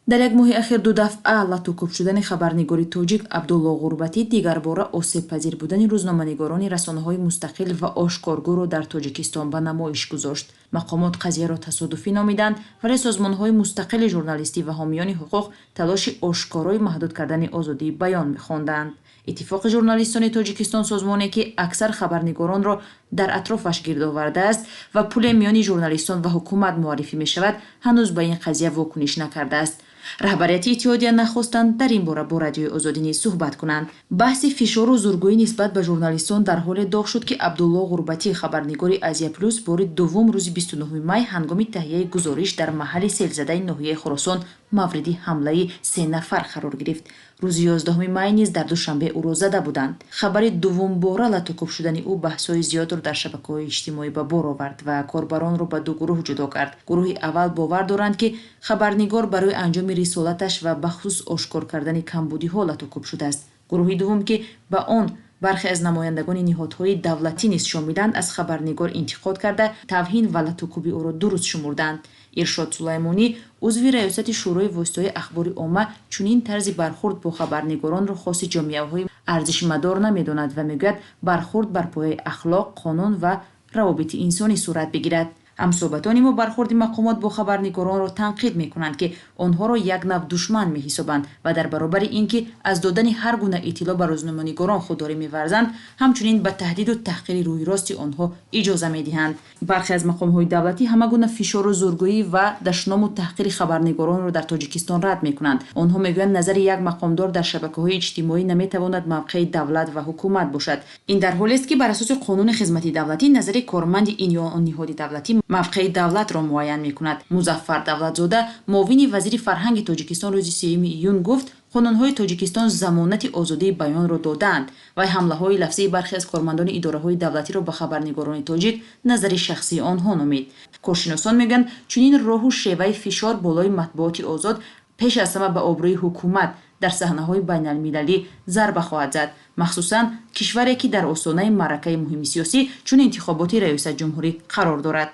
Дар як моҳи ахир ду дафъа латукӯб шудани хабарнигори тоҷик Абдулло Ғурбатӣ дигарбора осебпазир будани рӯзноманигорони расонаҳои мустақил ва ошкоргӯро дар Тоҷикистон ба намоиш гузошт. Мақомот қазияро тасодуфӣ номиданд, вале созмонҳои мустақили журналистӣ ва ҳомиёни ҳуқуқ талоши ошкорои маҳдуд кардани озодии баён мехонданд. Иттифоқи журналистони Тоҷикистон, созмоне ки аксар хабарнигоронро дар атрофаш гирд овардааст ва пуле миёни журналистон ва ҳукумат муаррифӣ мешавад, ҳанӯз ба ин қазия вокуниш накардааст. Раҳбарияти иттиҳодия нахостанд дар ин бора бо Радиои Озодӣ низ суҳбат кунанд. Баҳси фишору зургӯӣ нисбат ба журналистон дар ҳоле доғ шуд, ки Абдулло Ғурбатӣ, хабарнигори Азия Плюс, бори дуввум рӯзи 29 май ҳангоми таҳияи гузориш дар маҳалли селзадаи ноҳияи Хуросон мавриди ҳамлаи се нафар қарор гирифт. Рӯзи 11 май низ дар Душанбе ӯро зада буданд. Хабари дуввумбора латукӯб шудани ӯ баҳсҳои зиёдро дар шабакаҳои иҷтимоӣ ба бор овард ва корбаронро ба ду гурӯҳ ҷудо кард. Гурӯҳи аввал бовар доранд, ки хабарнигор барои анҷоми рисолаташ ва бахусус ошкор кардани камбудиҳо латукӯб шудааст. Гурӯҳи дуввум, ки ба он бархе аз намояндагони ниҳодҳои давлатӣ низ шомиланд, аз хабарнигор интиқод карда, тавҳин ва латукӯби ӯро дуруст шумурданд. Иршод Сулаймонӣ, узви раёсати Шӯрои воситаҳои ахбори омма, чунин тарзи бархурд бо хабарнигоронро хоси ҷомеаҳои арзишмадор намедонад ва мегӯяд, бархурд бар пояи ахлоқ, қонун ва равобити инсонӣ сурат бигирад. Ҳамсӯҳбатони мо бархурди мақомот бо хабарнигоронро танқид мекунанд, ки онҳоро як нав душман меҳисобанд ва дар баробари ин ки аз додани ҳар гуна иттилоъ ба рӯзноманигорон худдорӣ меварзанд, ҳамчунин ба таҳдиду таҳқири рӯйрости онҳо иҷоза медиҳанд. Бархе аз мақомҳои давлатӣ ҳама гуна фишору зургӯӣ ва дашному таҳқири хабарнигоронро дар Тоҷикистон рад мекунанд. Онҳо мегӯянд, назари як мақомдор дар шабакаҳои иҷтимоӣ наметавонад мавқеи давлат ва ҳукумат бошад. Ин дар ҳолест, ки бар асоси қонуни хизмати давлатӣ назари корманди ин ё он ниҳоди давлатӣ мавқеи давлатро муайян мекунад. Музаффар Давлатзода, муовини вазири фарҳанги Тоҷикистон, рӯзи 3 июн гуфт, қонунҳои Тоҷикистон замонати озодии баёнро додаанд. Вай ҳамлаҳои лафзии бархе аз кормандони идораҳои давлатиро ба хабарнигорони тоҷик назари шахсии онҳо номид. Коршиносон мегӯянд, чунин роҳу шеваи фишор болои матбуоти озод пеш аз ҳама ба обрӯи ҳукумат дар саҳнаҳои байналмилалӣ зарба хоҳад зад, махсусан кишваре ки дар остонаи маъракаи муҳими сиёсӣ чун интихоботи раёсатҷумҳурӣ қарор дорад.